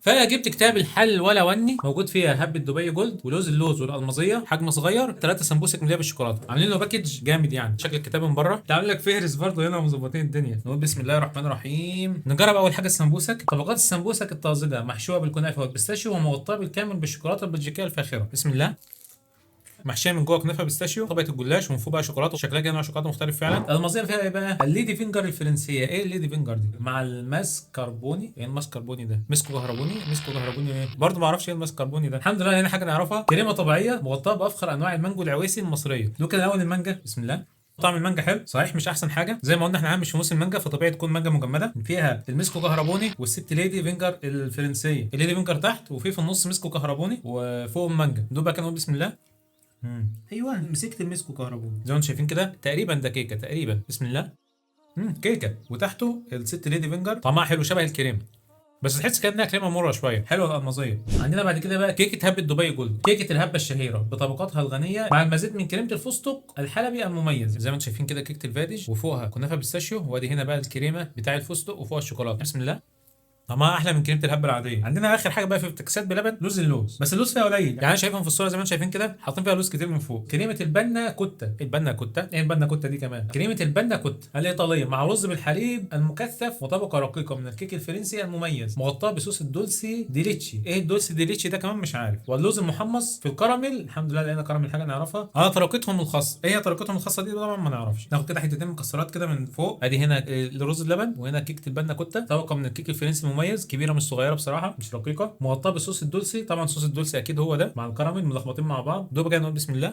فجبت كتاب الحل ولا وني، موجود فيها هبه دبي gold ولوز اللوز والالمازيه حجم صغير، 3 سمبوسك مليئة بالشوكولاته، عاملين له package جامد يعني. شكل الكتاب من بره عامل لك فهرس برضه هنا ومظبطين الدنيا. نقول بسم الله الرحمن الرحيم. نجرب اول حاجة السمبوسك. طبقات السمبوسك الطازجه محشوه بالكنافه وال pistachio ومغطاه بالكامل بالشوكولاته البلجيكيه الفاخرة. بسم الله. محشيه من جوه كنافه pistachio، طبقه الجلاش، ومن فوق بقى شوكولاتة، شكلها كده نوع شوكولاتة مختلف فعلا. المزية فيها ايه بقى؟ ال lady finger الفرنسية. ايه ال lady finger دي؟ مع الماسكربوني. ايه الماسكربوني ده؟ مسكو كهربوني، مسكو كهربوني ايه؟ برضه ما اعرفش ايه الماسكربوني ده. الحمد لله هنا حاجة نعرفها. كريمة طبيعية مغطاة بافخر انواع المانجو العويسي المصرية. دوق كده الاول المانجا. بسم الله. طعم المانجا حلو صحيح، مش احسن حاجة، زي ما قلنا احنا مش في موسم المانجا، فطبيعي تكون مانجا مجمده. فيها المسكو كهربوني والست lady finger الفرنسية. ال lady finger تحت، وفي النص مسكو كهربوني، وفوق المانجا. دوق بقى كده نقول بسم الله. ايوه مسكت المسكو كهربوني زي ما انتم شايفين كده، تقريبا ده كيكة تقريبا. بسم الله. كيكة وتحته الست lady finger، طعمها حلو شبه الكريمة، بس تحس كده انها كريمة مرة شوية. حلوة الالمازيه. عندنا بعد كده بقى كيكة هبه دبي gold، كيكة الهبة الشهيرة بطبقاتها الغنية مع المزيد من كريمة الفستق الحلبي المميز. زي ما انتم شايفين كده كيكة الفادج وفوقها كنافه pistachio، وادي هنا بقى الكريمة بتاع الفستق وفوقها الشوكولاتة. بسم الله. طعمها احلى من كريمة الهبة العادية. عندنا اخر حاجة بقى في افتكاسات بلبن، لوز اللوز، بس اللوز فيها قليل يعني. انا شايفهم في الصورة زي ما انتم شايفين كده حاطين فيها لوز كتير من فوق. كريمة البنا كوتا، البنا كوتا ايه البنا كوتا دي كمان؟ كريمة البنا كوتا الايطالية مع رز بالحليب المكثف وطبقه رقيقه من الكيك الفرنسي المميز، مغطاة بصوص ال dulce de leche. ايه ال dulce de leche ده كمان مش عارف. واللوز المحمص في الكراميل، الحمد لله لقينا كراميل حاجة نعرفها. على طريقتهم الخاصة. ايه هي طريقتهم الخاصة دي طبعا ما نعرفش. ناخد كده حتتين مكسرات كده من فوق. ادي هنا الرز اللبن، وهنا كيكة البنا كوتا، طبقه من الكيك الفرنسي المميز، كبيرة مش صغيرة بصراحة، مش رقيقه، مغطاة بصوص ال dulce. طبعا صوص ال dulce اكيد هو ده، مع الكراميل ملخبطين مع بعض. دوب كده نقول بسم الله.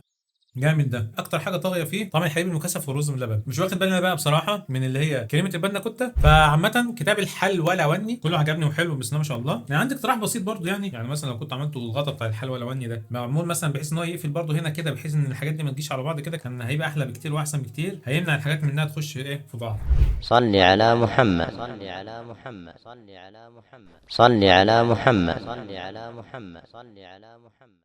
جامد ده. اكتر حاجة طاغية فيه طعم الحليب المكثف والرز باللبن. مش واخد بالي بقى بصراحة من اللي هي كريمة البنا كوتا. فعامه كتاب الحلوى لوني كله عجبني وحلو، بس ما شاء الله. يعني عندي اقتراح بسيط برضو، يعني مثلا لو كنت عملته الغطا بتاع الحلوى لوني ده معمول مثلا بحيث ان هو يقفل برضو هنا كده، بحيث ان الحاجات دي ما تجيش على بعض كده، كان هيبقى احلى بكتير واحسن بكتير، هيمنع الحاجات من انها تخش ايه في بعض. صل على محمد، صل على محمد، صل على محمد، صل على محمد، صل على محمد، صل على محمد.